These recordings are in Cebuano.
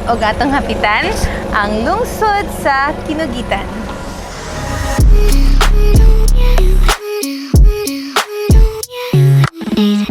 Ug atong hapitan ang lungsod sa Kinugitan.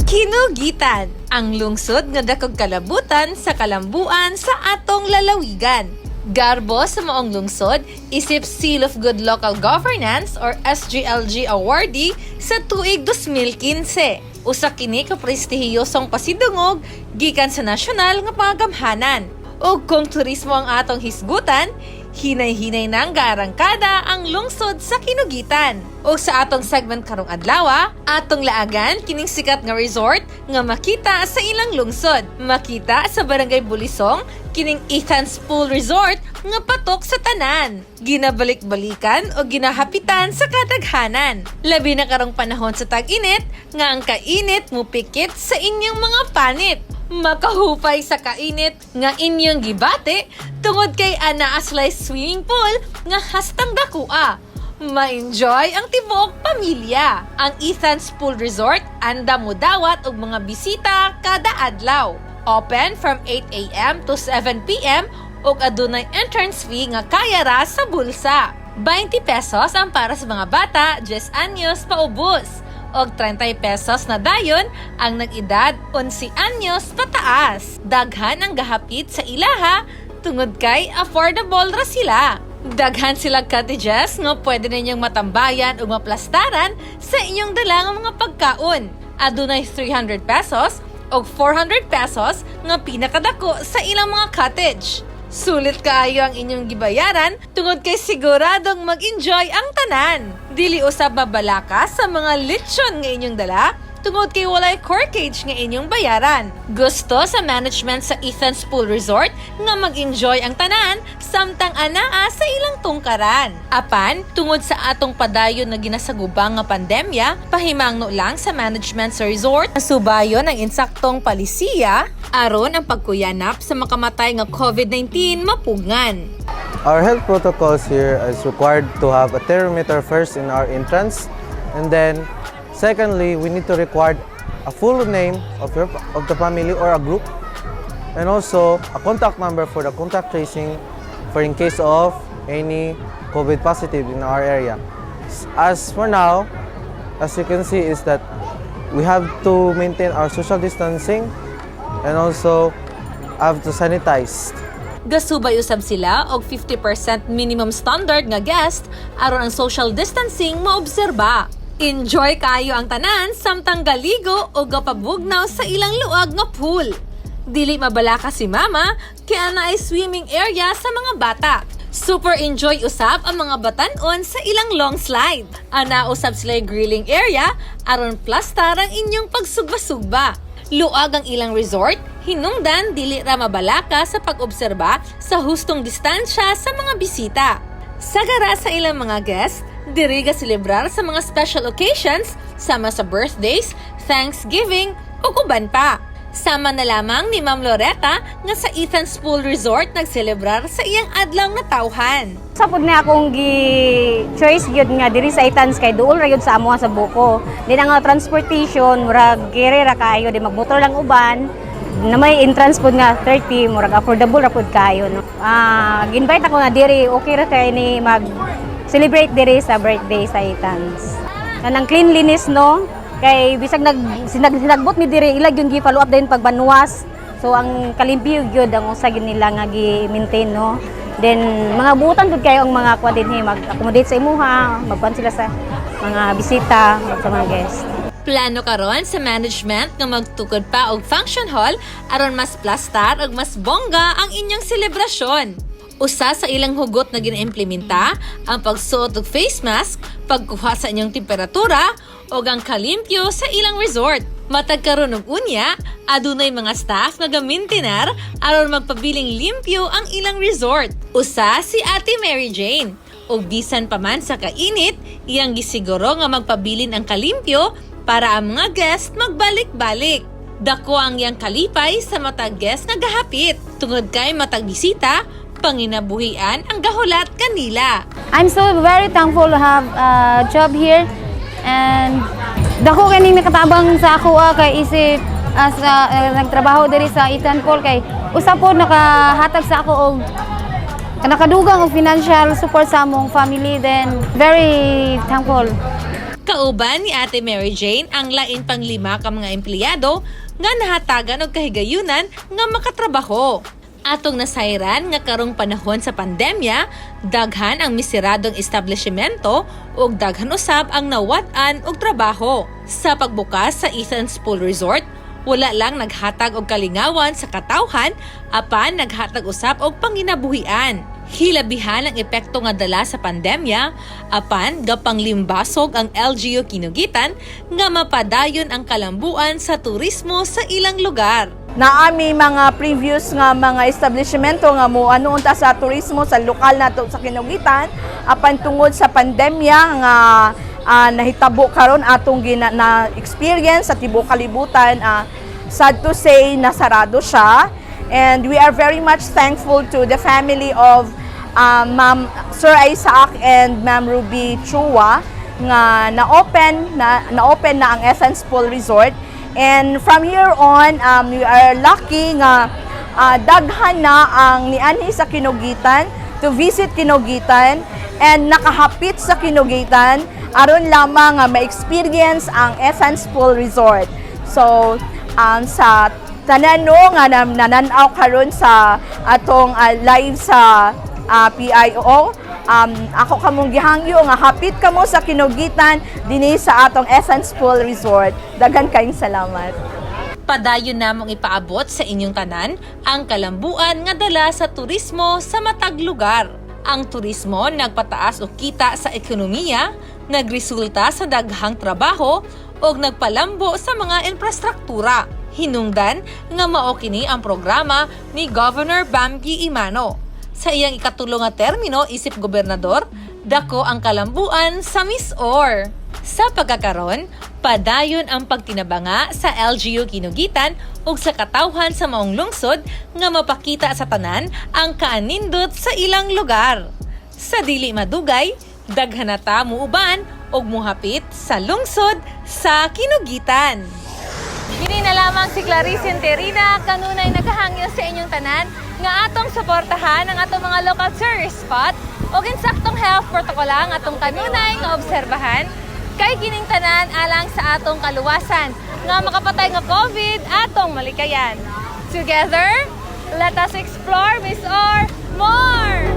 Kinugitan, ang lungsod nga dakog kalabutan sa kalambuan sa atong lalawigan. Garbo sa maong lungsod, isip Seal of Good Local Governance or SGLG awardee sa tuig 2015. Usa kini ka prestihiyosong pasidungog gikan sa nasyonal nga pangagamhanan. Ug kung turismo ang atong hisgutan, hinay-hinay nang gaarangkada ang lungsod sa Kinugitan. Ug sa atong segment karong adlaw, atong laagan kining sikat nga resort nga makita sa ilang lungsod. Makita sa Barangay Bulisong, kining Ethan's Pool Resort nga patok sa tanan. Ginabalik-balikan o ginahapitan sa kadaghanan. Labi na karong panahon sa tag-init nga ang kainit mupikit sa inyong mga panit. Makahupay sa kainit nga inyong gibati tungod kay anaa sila'y swimming pool nga hastang dakua. Ma-enjoy ang tibuok pamilya. Ang Ethan's Pool Resort andam modawat og mga bisita kada adlaw. Open from 8 a.m. to 7 p.m. ug adunay entrance fee nga kaya ra sa bulsa. 20 pesos ang para sa mga bata, 10 anyos paubos, og 30 pesos na dayon ang nag-edad 11 anyos pataas. Daghan ang gahapit sa ilaha tungod kay affordable ra sila. Daghan sila cottages nga pwede ninyong matambayan o maplastaran sa inyong dala nga mga pagkaon. Adunay 300 pesos o 400 pesos nga pinakadako sa ilang mga cottage. Sulit kaayo ang inyong gibayaran tungod kay siguradong mag-enjoy ang tanan. Dili usab mabalaka sa mga lechon nga inyong dala tungod kay walay corkage nga inyong bayaran. Gusto sa management sa Ethan's Pool Resort nga mag-enjoy ang tanan samtang anaa sa ilang tungkaran. Apan, tungod sa atong padayon na ginasagubang nga pandemya, pahimangno lang sa management sa resort na subayon ang insaktong palisiya aron ang pagkuyanap sa makamatay nga COVID-19 mapugngan. Our health protocols here is required to have a thermometer first in our entrance, and then secondly, we need to require a full name of the family or a group, and also a contact number for the contact tracing for in case of any COVID positive in our area. As for now, as you can see, is that we have to maintain our social distancing and also have to sanitize. Gasubay usab sila og 50% minimum standard nga guest aron ang social distancing maobserba. Enjoy kayo ang tanan samtang galigo o gapabugnaw sa ilang luag nga pool. Dili mabalaka si mama kay anaay swimming area sa mga bata. Super enjoy usab ang mga batanon sa ilang long slide. Ana usab sila grilling area aron plastar ang inyong pagsugba-sugba. Luag ang ilang resort, hinungdan dili ra mabalaka sa pag-obserba sa hustong distansya sa mga bisita. Sagara sa ilang mga guests, diri ga selebrar sa mga special occasions sama sa birthdays, Thanksgiving ug uban pa. Sama na lamang ni Ma'am Loretta nga sa Ethan's Pool Resort nagselebrar sa iyang adlaw nga tawhan. Sa pud na akong gi choice gyud nga diri sa Ethan's kay duol ra gyud sa amoa sa Buco. Din ang transportation murag gere ra kaayo, di magmotor lang uban. Na may entrance pud nga 30, murag affordable ra pud kaayo, no. Invite ako nga diri, okay ra kay ni mag celebrate diri sa birthday sa Ethan's. Kanang cleanliness, no, kay bisag nag sinagbot mi diri, ila gyud gi follow up din pagbanwas. So ang kalimpyo gyud ang usa gyud nila nga gi-maintain, no. Then mga buutan pud kayo ang mga kuan dinhi, mag-accommodate sa imuha, magkuan sila sa mga bisita, sa mga guest. Plano karon sa management nga magtukod pa og function hall aron mas plastar ug mas bongga ang inyong selebrasyon. Usa sa ilang hugot na gina-implementa ang pagsuot og face mask, pagkuha sa inyong temperatura ug ang kalimpyo sa ilang resort. Matag karon ug unya, adunay mga staff nga gamintinar aron magpabiling limpyo ang ilang resort. Usa si Ate Mary Jane. Ug bisan pa man sa kainit, iyang gisiguro nga magpabilin ang kalimpyo para ang mga guest magbalik-balik. Dako ang iyang kalipay sa matag guest nga gahapit. Tungod kay matag bisita, panginabuhian ang gahulat kanila. I'm so very thankful to have a job here and dako kini nakatabang sa ako kay isip as nagtrabaho diri sa Ethan Pool kay Usa po nakahatag sa ako og nakadugang og financial support sa among family, then very thankful. Kauban ni Ate Mary Jane ang lain pang lima ka mga empleyado nga nahatagan og kahigayunan nga makatrabaho. Atong nasayran nga karong panahon sa pandemya, daghan ang misiradong establishmento ug daghan usab ang nawad-an og trabaho. Sa pagbukas sa Ethan's Pool Resort, wala lang naghatag og kalingawan sa katawhan apan naghatag usab og panginabuhian. Hilabihan ang epekto nga dala sa pandemya apan gapanglimbasog ang LGU Kinoguitan nga mapadayon ang kalambuan sa turismo sa ilang lugar. Naami mga previous nga mga establishmento nga mo ano unta sa turismo sa lokal nato sa Kinoguitan, apan tungod sa pandemya nga nahitabo karon atong gina, na experience sa tibuok kalibutan, sad to say, nasarado siya. And we are very much thankful to the family of Ma'am Sir Isaac and Ma'am Ruby Chua nga na-open na ang Essence Pool Resort. And from here on, we are lucky nga daghan na ang nianhi sa Kinoguitan to visit Kinoguitan and nakahapit sa Kinoguitan aron lamang nga ma-experience ang Essence Pool Resort. So sa tanan, no, nga nananaw karon sa atong live sa PIO, ako kamong gihangyo nga hapit kamo sa Kinoguitan dinhi sa atong Essence Pool Resort. Daghan kayong salamat. Padayon namong ipaabot sa inyong tanan ang kalambuan nga dala sa turismo sa matag lugar. Ang turismo nagpataas og kita sa ekonomiya, nagresulta sa daghang trabaho ug nagpalambo sa mga infrastruktura. Hinungdan nga mao kini ang programa ni Governor Bambi Emano. Sa iyang ikatulo nga termino isip gobernador, dako ang kalambuan sa MisOr. Sa pagkakaron, padayon ang pagtinabanga sa LGU Kinoguitan ug sa katawhan sa maong lungsod nga mapakita sa tanan ang kaanindot sa ilang lugar. Sa dili madugay, daghan na ta muuban ug muhapit sa lungsod sa Kinoguitan. Kini na lamang si Clarice Terina, kanunay nagahangyo sa inyong tanan nga atong suportahan ang atong mga local tourist spot ug insaktong health protocol ang atong kanunay nga obserbahan kay kining tanan alang sa atong kaluwasan nga makapatay nga COVID atong malikayan. Together, let us explore MisOr more!